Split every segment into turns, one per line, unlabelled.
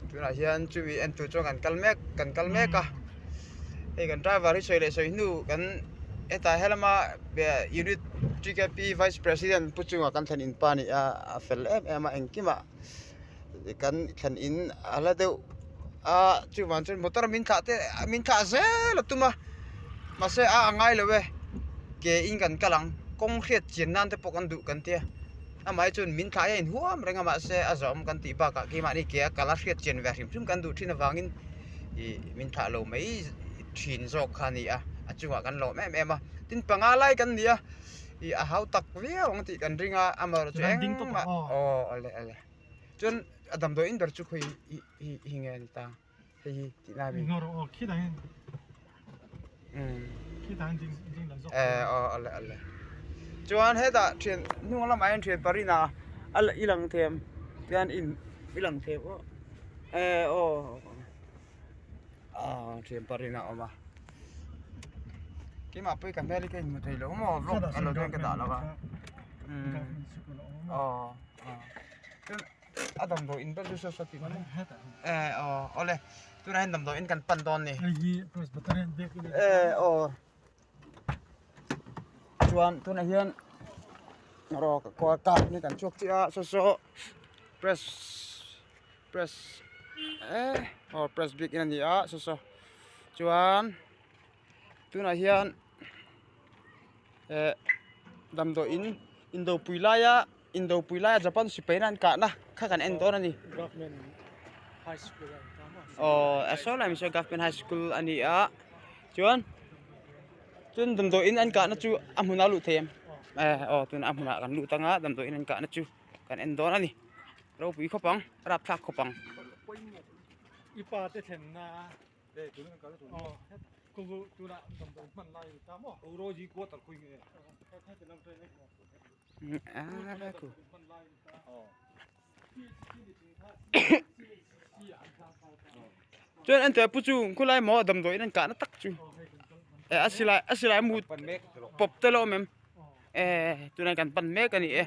Tunah hian chumi en tur chuan kan kal mek kan kal mek a hei kan driver hi sawi leh sawi hnu kan hetah helama unit T K P vice president pu chungah kan thlen in pa a ni a a fel em em a engkimah kan thlen in a la deuh a chuvang chuan motor min thlah te min thlah zel a tum a mahse a a ngai lo e ke in kan kal ang kawng hriat chian nan te pawh kan duh kan tia. Amah chuan min thlai a inhuam reng a mahse a zawm kan tih bakah keimahni ke a kal a hriat chian ve hrim hrim kan duh thin avangin ih min thlah lo mai thin zawk kha a ni a a chungah kan lawm em em a tin panga lai kan ni a ih a hau tak viau ang tih kan ring a amaherawhchu engmah aw awle awle chuan a damdawi in ber chu khawi hi hi nge a ni ta. Hei hi tih lai mi. Eh aw ale ale. Chuan hetah thian hnung lamah hian thian parina a i lang them tian in i lang them aw eh aw ah thian parina a awm a. Keimah pawh hi ka hmel hi ka inhmu thei lo maw vlog a lo chuan ka dah lo a. Aw chuan. A damdawi in ber chu saw saw tih mai eh aw awle tunah hian damdawi in kan pan dawn a ni eh aw chuan tunah hian rawk kaw kap ni kan chhuak chiah a saw saw press press eh aw press bik in a ni a saw saw chuan tunah hian eh damdawi in indopui laia. Indopui laia Japan sipai na an kahna kha kan en dawn a ni. Aw a sawi lai sawi Government High School a ni a chuan chuan damdawi in an kahna chu a hmunah a luh thei em eh aw tunah a hmunah kan lut anga damdawi in an kahna chu kan en dawn a ni ropui khawp ang rapthlak khawp ang. Chuan an pu chu khulai maw damdawi in an kahna tak chu eh a silai a silai mut pawp te la awm em eh tunah kan pan mek a ni e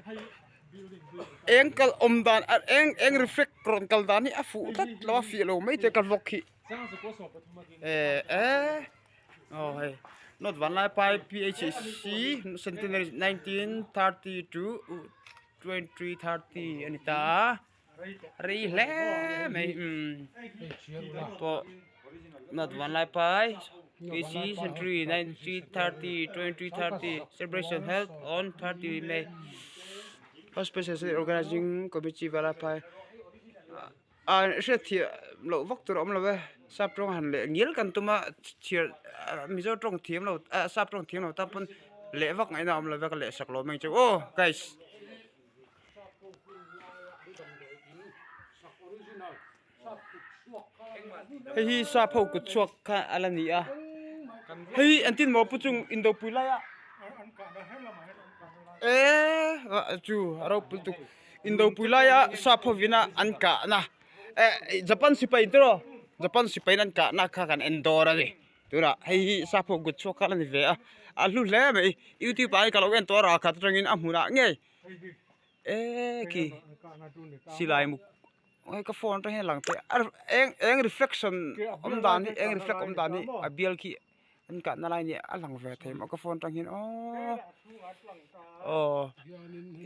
eng kal awm dan eng eng reflect rawn kal dan hi a fuh tlat lo a fiah lo mai te ka vlog hi eh eh. Aw hei North Vanlaiphai P_H_C centenary 1932 2030 a ni ta a rei hle mai umm pawh North Vanlaiphai P_H_C century 1930 2030 celebration held on 30 May hospital organizing committee Vanlaiphai. Ah hriat thiam loh vak tur a awm lo e sap tawng han leh ngial kan tum a chhiar mizo tawng thiam lo ah sap tawng thiam lo tan pawn leh vak ngaihna a awm lo ve ka leh sak lo mai ang che aw guys. Hei hi sap ho kut chhuak kha a la ni a hei an tin maw pu chung indopui lai a eee chu a ropui tuk. Indopui laia sap hovina an kahna eh Japan sipai te rawh Japan sipai in an kahna kha kan en dawr a ni tunah hei hi sap ho kut chhuak kha a ni ve a a hlu hle mai youtube ah hian ka lo en tawh a ralkhat atangin a hmunah ngei eee khi silai muk ka phone atang hian a lang theih a eng eng reflection awm dan hi eng reflect awm dan hi a bial khi. An kahna lai nia a lang ve thei maw ka phone atang hian aww aw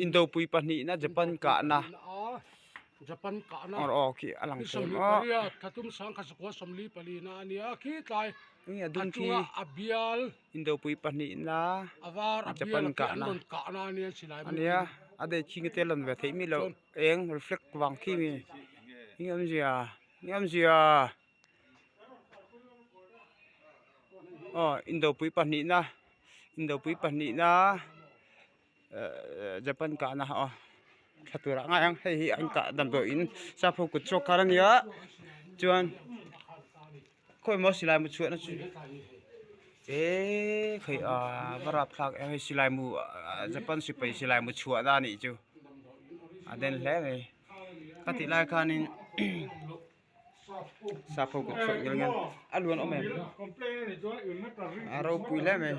indopui pahnihna Japan kahna
Japan kahna
aw khi a lang thei maw eng a dum khi indopui pahnihna Japan kahna ania a dei khing te lan ve theih mi loh eng reflect vang khi mi eng awmzia eng awmzia. Aw indopui pahnihna indopui pahnihna ehh Japan kahna aw thla turah ngai ang hei hi an kah damdawiin sap ho kut chhuak khan a nia chuan khawi maw silai mu chhuahna chu eee khawi ah va rapthlak em hei silai mu Japan sipai silai mu chhuahna a nih chu a den hle mai ka tih lai khanin. Sap ho kut chhuak ngil nge a luan awm em a ropui hle mai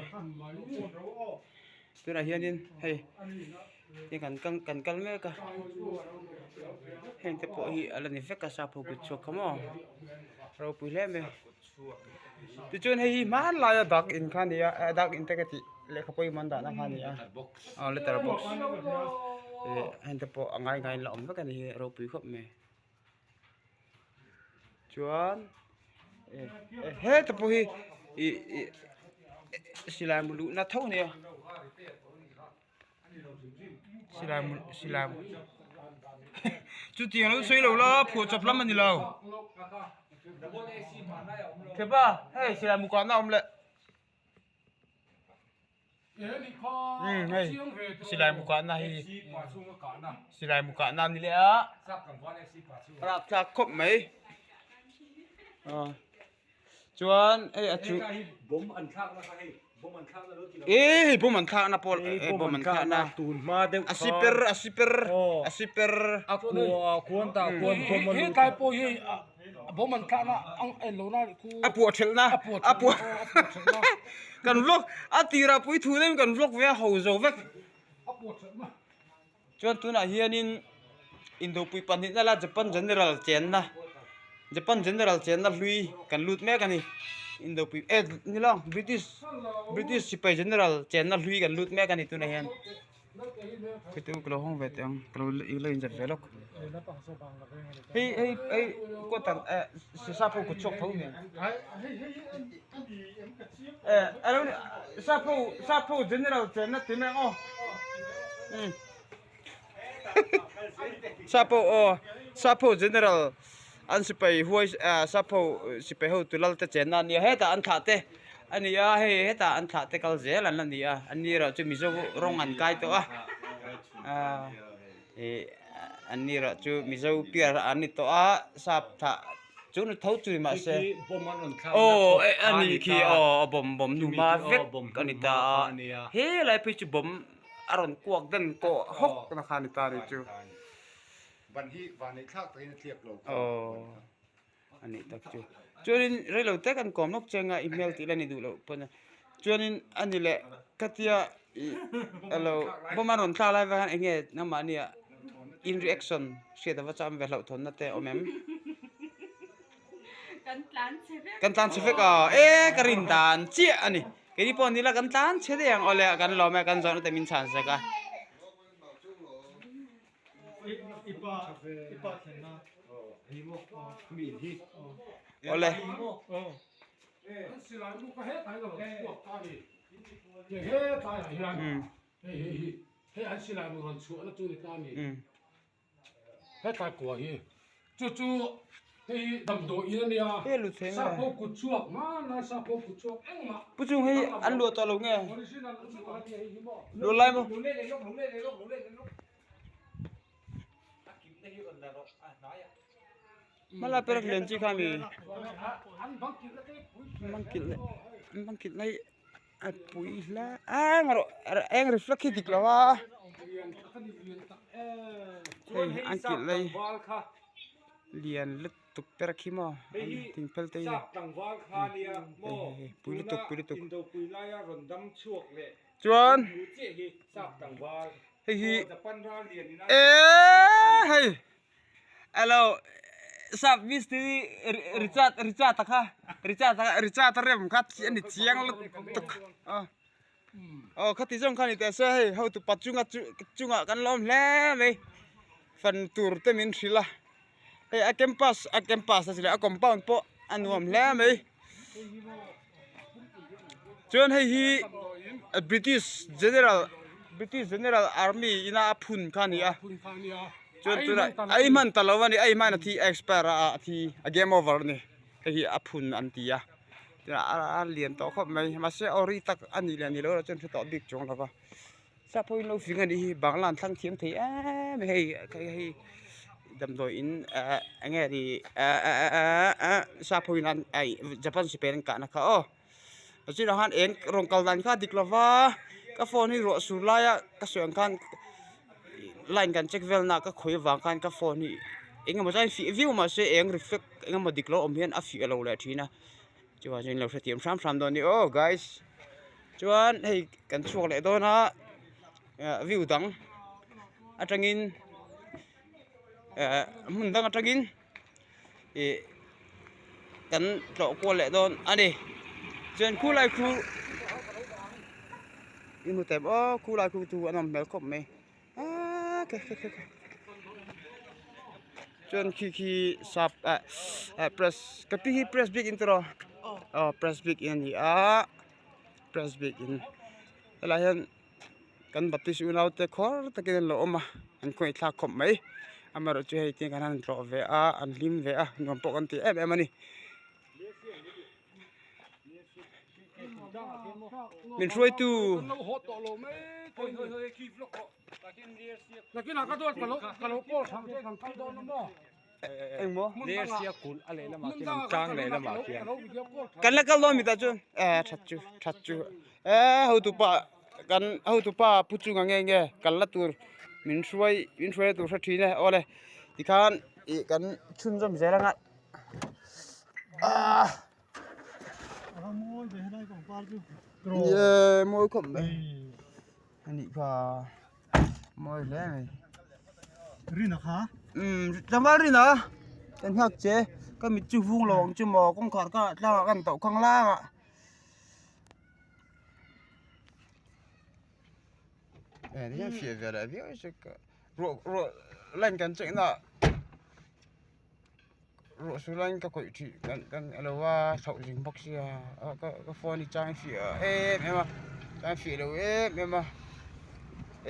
tunah hianin hei. Tin kan kal kan kal mek a heng te pawh hi a la ni vek a sap ho kut chhuak kha maw ropui hle mai tichuan hei hi hmanlaia dak in kha a ni a eh dak in te ka tih lehkha pawimawh an dahna kha a ni a aw letter box ih heng te pawh a ngai ngaiin la awm vek a ni hi ropui khawp mai chuan eh heta pawh hi ih ih silai mu luhna tho a nia. Silai mu silai mu chutiang lo sawi lo la phuah chawp lam a ni lo thiapa hei silai mu kahna a awm leh umm hei silai mu kahna hi silai mu kahna a ni leh a rapthlak khawp mai aw. Chuan hei a chu eh bomb an thlakna pawh eh bomb an thlakna
tun hma deuh
a siper a siper a siper
a kua khuan tah khuan bomb an
hetlai pawh hi bomb an thlakna ang en lo na khu
a puah thelhna a puah kan vlog a tirah pui thu deuhin kan vlog ve a ho zo vek
a puah thelhna
Chuan tunah hianin indopui pahnihna la Japan General chenna Japan General chenna hlui kan lut mek a ni indopui eh ni lo British British sipai General chenna hlui kan lut mek a ni tunah hian khawite u ka lo hawng ve teh ang ka lo lo inzep ve lawk hei hei hei kawt ah eh sap ho kut chhuak tho nen eh a lo ni sap ho sap ho General chenna ti mai ang aw. Sap ho aw sap ho general an sipai huai ah sap ho sipai ho tu lal te chenna a nia hetah an thlah te a ni a hei hetah an thlah te kal zel an la ni a an ni erawh chu mizo rawng an kai tawh a ah ih an ni erawh chu mizo piar an ni tawh a sap thlah chu ni tho chu ni mahse aw a nih khi aw a bawm bawm hnu hma vek a ni ta a helai phei chu bawm. a rawn kuak den tawh hawk na kha a ni ta ni chu aw a nih tak chu chuanin reilo te kan kawm lawk che anga i hmel tih la ni duh loh pawn a chuanin a ni leh khatia ih alo bawm a rawn thlak lai vek khan eng nge nangmahni ah in reaction hriat ava cham ve hlauhthawnna te a awm em. Kan tlan chhe vek a e ka rin dan chiah a ni keini pawh nila kan tlan chhe daih ang awle kan lawm e kan zawhna te min chhan sek a. Awle.
Hetlai kua hi chu chu hei hi damdawi in a nia sap ho kut chhuak hmanlai sap ho kut chhuak engmah
Pu chung hei an luah tawh lo nge luah lai maw hmalai perek lian chi kha mi bang kilh leh bang kilh lai a pui hle eng erawh eng reflect hi dik lo a hei an kilh lai lian lutuk ber khi maw thing phel te hi hei hei pui lutuk pui lutuk chuan hei hi eeee hei. Alo sap mistiri Richard Richard a kha Richard a Richard a rem kha a ni chiang lutuk a aw khati zawng kha a ni teh se hei hotu pa chunga chu chungah kan la awm hle mai fan tur te min hrilh a hei a campus a campus a si leh a compound pawh a nuam hle mai chuan hei hi British general British general army ina a phun kha a ni a. Chuan tunah a ei hman ta lo a ni a ei hman a thi a expire a a thi a game over a ni hei hi a phun an ti a tunah a lian tawh khawp mai mahse ori tak a nih leh ni loh erawh chuan hre tawh bik chuang lo va sap pawhin lo fing a nih hi bangla an thlang thiam thei em hei hei damdawi in eh eng nge ni eh eh eh sap hoin an aih japan sipai an kahna kha aw chutah khan eng rawn kal dan kha a dik lo va ka phone hi ruah sur laia ka sawi ang khan line kan check vel na ka khawi avang khan ka phone hi eng emaw zai fiah viau mahse eng reflect eng emaw dik lo awm hian a fiah lo leh thin a chuvang chuan in lo hrethiam hram hram dawn a ni aw guys chuan hei kan chhuak leh dawn a view dang. atangin eh hmun dang atangin ih kan tlawh kual leh dawn a ni chuan khulai khu i hmu tep aw khulai khu chu a nawm hmel khawp mai aaa khe khe khe chuan khi khi sap ah ah press ka pi hi press bik in tiraw aw press bik in a ni a press bik in helaiah hian. Kan baptist unau te khawr takin an lo awm a an khawngaihthlak khawp mai amaherawhchu hei te khan an tlawh ve a an hlim ve a nuam pawh kan ti em em a ni min hruaitu Engmaw?
Lersia kulh a lehlamah khian an tlang lehlamah khian.
Kan la kal dawn mi tah chuan eh that chu that chu eh hotupa kan hotupa pu chunga nge nge kal la tur min hruai min hruai tur hre thin e awle tikhan ih kan chhunzawm zel anga ah ye mawi khawp mai anih kha mawi hle mai
Rina kha
umm tlangval Rina kan nghak che ka mit chu vung lo ang chu maw kawngkhar ka tlangah kan tauh khang lang a eh ti hian fiah ve leh viau se ka ruah ruah line kan check na ah Ruah su laiin ka khawih thih kan kan a lo a chhoh zing bawk sia a ka ka phone hi chang fiah em em a chang fiah lo em em a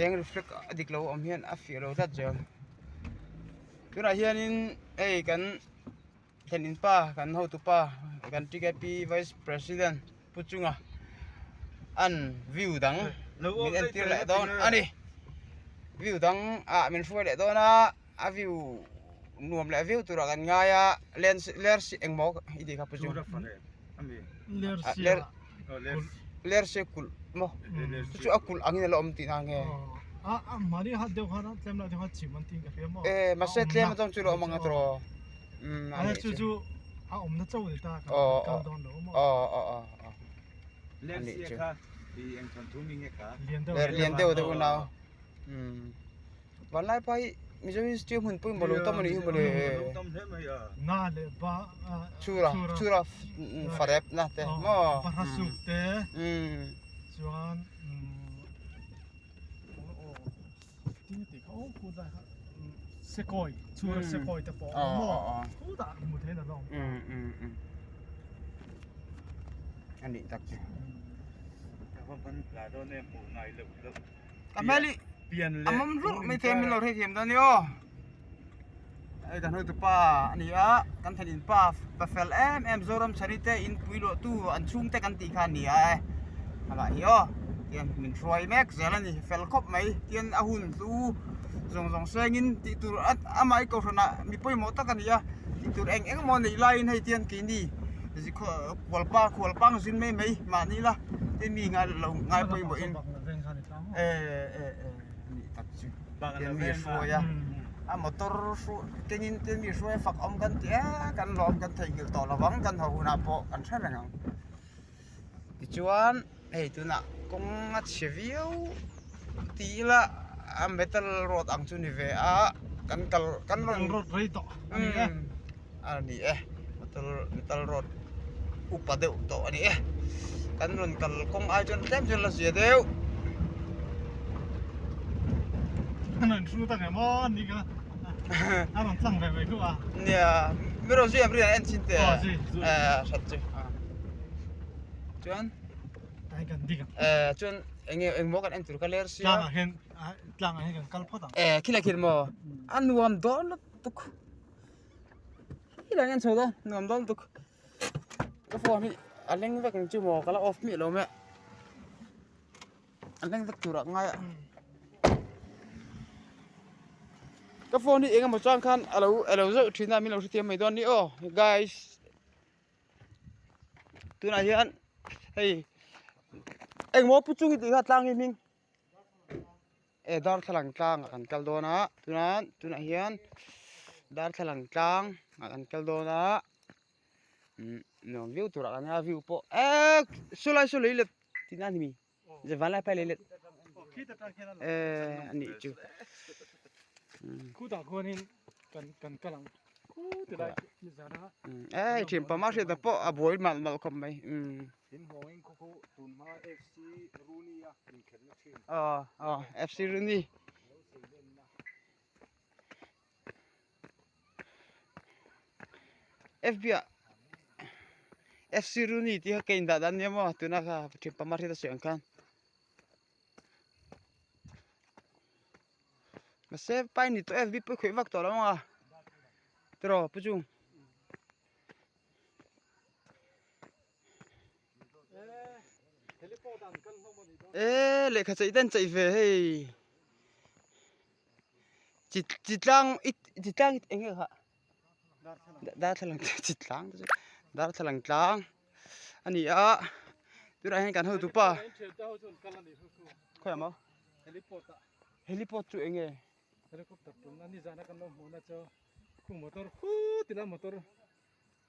eng reflect a dik lo awm hian a fiah lo tlat zel tunah hianin hei kan thlen in pa kan hotu pa kan TKP vice president pu chunga an view dang min entir leh dawn a ni view dang ah min hruai leh dawn a. A view nuam leh viau turah kan ngai a len ler si engmaw i tih kha pu chu ler ler se kulh maw chu chu a kulh angin a la awm tihna nge e mahse tlem atang chu la awm ang a tiraw umm a nih chu aw aw aw aw aw a nih chu ler lian deuh deuh unau umm. Vanlai pa hi Mizo history hmun pawimawh lo tam a nih hi mawle.
Na leh ba
Chura chura farep na te maw.
Bahra suk te chuan tin ti kha aw khu dai kha sekawi chura sekawi te pawh maw khu dah hmu thei na lawng.
A nih tak chu. Ka hmel hi a mawm hlurh mai thei a min lo hrethiam dawn ni aw hei kan hotu pa a ni a kan thanin pa pa fel em em Zoram chhari te in pui luah tu an chhung te kan tih kha a ni a e amah hi aw tian min hruai mek zel a ni fel khawp mai tian a hun hlu zawng zawng sengin tih tur amah hi kohhran ah mi pawimawh tak a ni a tih tur eng eng emaw neih laiin hei tian keini khualpa khualpang zin mai mai mahni la tin mi ngai lo ngai pawimawh in eh eh eh nih tak chu tin mi hruai a a motor hruai kengin tin mi hruai fak awm kan ti a kan lawm kan theihnghilh tawh lovang kan haw hunah pawh kan hre reng ang tichuan hei tunah kawng a chhe viau ti ila a metal road ang chu ni ve a kan kal kan rawn
road rei tawh a ni e
a ni e metal metal road upa deuh tawh a ni e kan rawn kal kawng ai chuan tlem chuan la zia deuh
an rawn hru tak em aw ni ka a rawn tlang ve mai khuh a
nia mi rawn zui am ri an en chin te eh hrat chu chuan
Ai kan dik ang.
Eh chuan enge engmaw kan en tur ka ler sia.
Tlangah hian tlangah hian kan kal phawt ang.
Eh khilai khil maw a nuam dawn lutuk. Khilai en chho dawn nuam dawn lutuk. Ka phone hi a leng vek ang chu maw ka la off miah lo mai a. A leng vek turah ngai a. Ka phone hi engemaw chuan khan a lo a lo zeuh thin a min lo hrethiam mai dawn ni aw guys. Tunah hian hei engmaw pu chung i tih kha tlang hi hming eh darthlalang tlang ah kan kal dawn a tunah tunah hian darthlalang tlang ah kan kal dawn a umm nuam viau turah kan nia view pawh eee saw lai saw lei let tihna a ni mi. Vanlai phai lei let eh a nih chu.
Khutah khuanin kan kan kal ang khu tilai nizan a.
Ei thian pama hriat ta pawh a buai malh malh khawp mai.
In hawngin khaw khaw tun hma FC Rooney a inkhelhna thin.
Aw aw FC Rooney.
Lo sei lenna.
FB ah FC Rooney tih kha ka indah dan nia maw tuna kha thian pama hriat a sawi ang khan. Mahse pai ni tawh e vip pawh i khawih vak tawh lo ang a tiraw pu chung. E lehkha chei te an chei ve hei chi chi tlang i chi tlang eng nge kha darthlalang chi tlang te chu darthlalang tlang a ni a tunah hian kan hotu pa khawiah maw heliport chu eng nge.
Helicopter tumna nizana kan lo hmuhna chu khu motor khut ila motor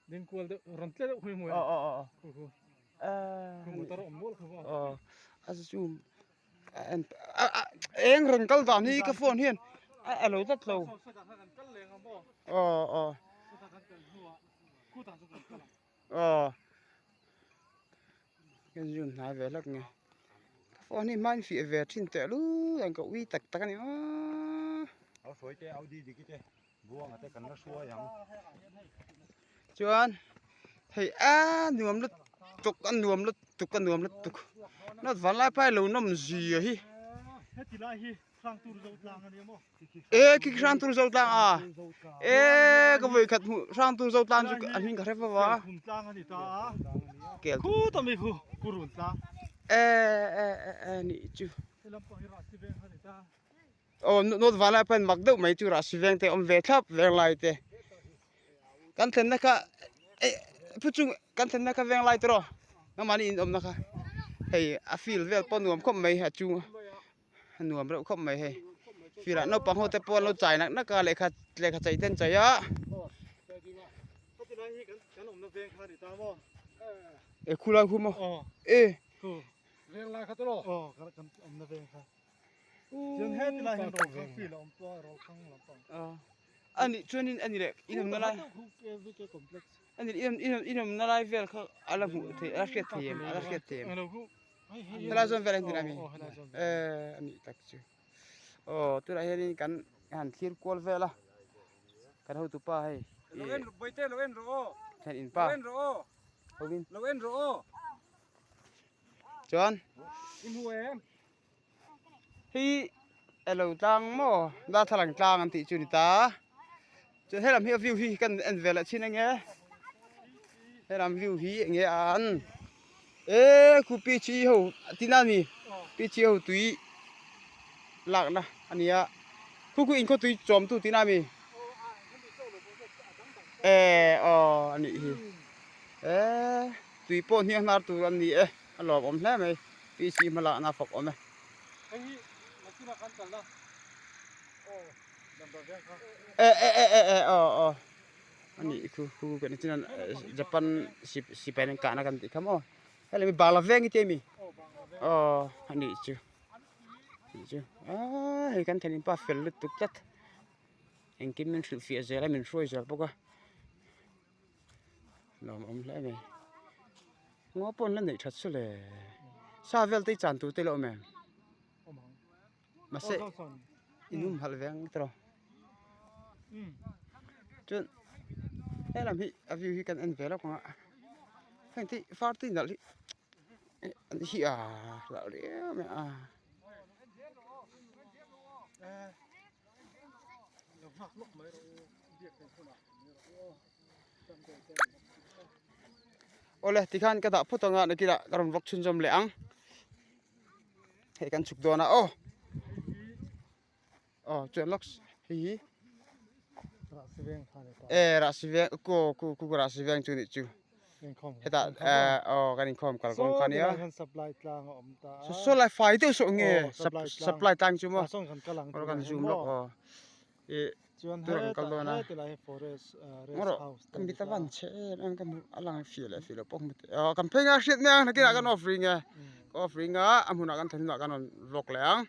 Ding kual deuh rawn tle deuh hui hmui a.
Aw aw aw.
Khu khu.
Eh.
Khu motor awm mual khu maw.
Aw. A chu en eng rawn kal dan hi ka phone hian a a lo tlat lo.
Sawtah khan kan kal leng a maw.
Aw aw.
Sawtah kan kal hnuah khutah chu kan kal ang.
Aw. Kan zoom hnai ve hlek nge. Ka phone hi hmain fiah ve thin teh lu ang ka ui tak tak a ni aw.
Au sawi te au di diki te. Buanga te kan la hruai ang.
Chuan hei a nuam lutuk a nuam lutuk a nuam lutuk not vanlai phai lo nawm zia hi.
Heti lai hi hrang tur zo tlang a ni maw?
E khi hrang tur zo tlang a e ka vawi khat hmuh hrang tur zo tlang chu a hming ka hre fo va.
Kum tlang a ni ta a.
Kel
Khu ta mi khu purun tlang.
E e e nih chu.
He lam pawh hi rah si veng a ni ta.
Aw note vanlai pawn mak deuh mai chu rahsi veng te a awm ve thlap veng lai te kan thlenna kha eh pu chung kan thlenna kha veng lai tawh nangmahni in awmna kha hei a field vel pawh nuam khawp mai a chung a nuam reuh khawp mai hei field ah naupang ho te pawh an lo chai nak nak a lehkha lehkha chei te an chei a eh khulai khu maw eh. Anih chuanin a ni leh in awmna lai a ni in in awmna lai vel kha a la hmuh theih a la hriat thei em a la hriat thei em helai zawn vel a ni ami eh a nih tak chu aw tunah hianin kan han thlir kual vel a kan hotupa hei ih thlen in pa hovin chuan. Hi elo tlang maw darthlalang tlang an tih chu ni ta chuan helam hi a view hi kan en ve leh thin enge helam view hi enge a an e khu pichi ho tina ni pichi ho tui lakna a nia khu khu in khaw tui chawm tu tina mi e aw a nih hi e tui pawh hniang hnar tur an ni e a lawmawm hle mai. PC hma lakna fawk awm e. E e e e e aw aw ani khu khu kan chinan Japan sipai an kahna kan tih kha maw helai mi bangla veng hi te mi aw ani chu ani chu a hei kan thenin pa fel lutuk tlat engkim min hrilh fiah zel a min hruai zel bawk a. Nuam awm hle mai ngaw pawh an la neih that chu le sa vel te hi chan tur te la awm em mahse in hum halh ve ang tiraw chuan helam hi a view hi kan en ve lawk ang a heng te hi far tui nalh hi an hi a hlauh riau mai a. Awle tikhan ka dah phawt anga nakinah ka rawn vawk chhunzawm leh ang hei kan chhuk dawn a aw aw chuan lawk hei hi e rahsi veng ku ku ku rahsi veng chu nih chu hetah aw kan inkhawm kal kawng kha nia saw lai fai deuh saw nge supply tlang chu maw kan zoom lawk aw. Ih tur an kal dawn a ngaw rawh ka mit a van chhe em em ka hmu a lang fiah leh fiah loh pawh ka hmu thei aw kan phei nga hriat mai ang nakinah kan off ring e ka off ring a a hmunah kan thawmhnaw kan rawn vlog leh ang.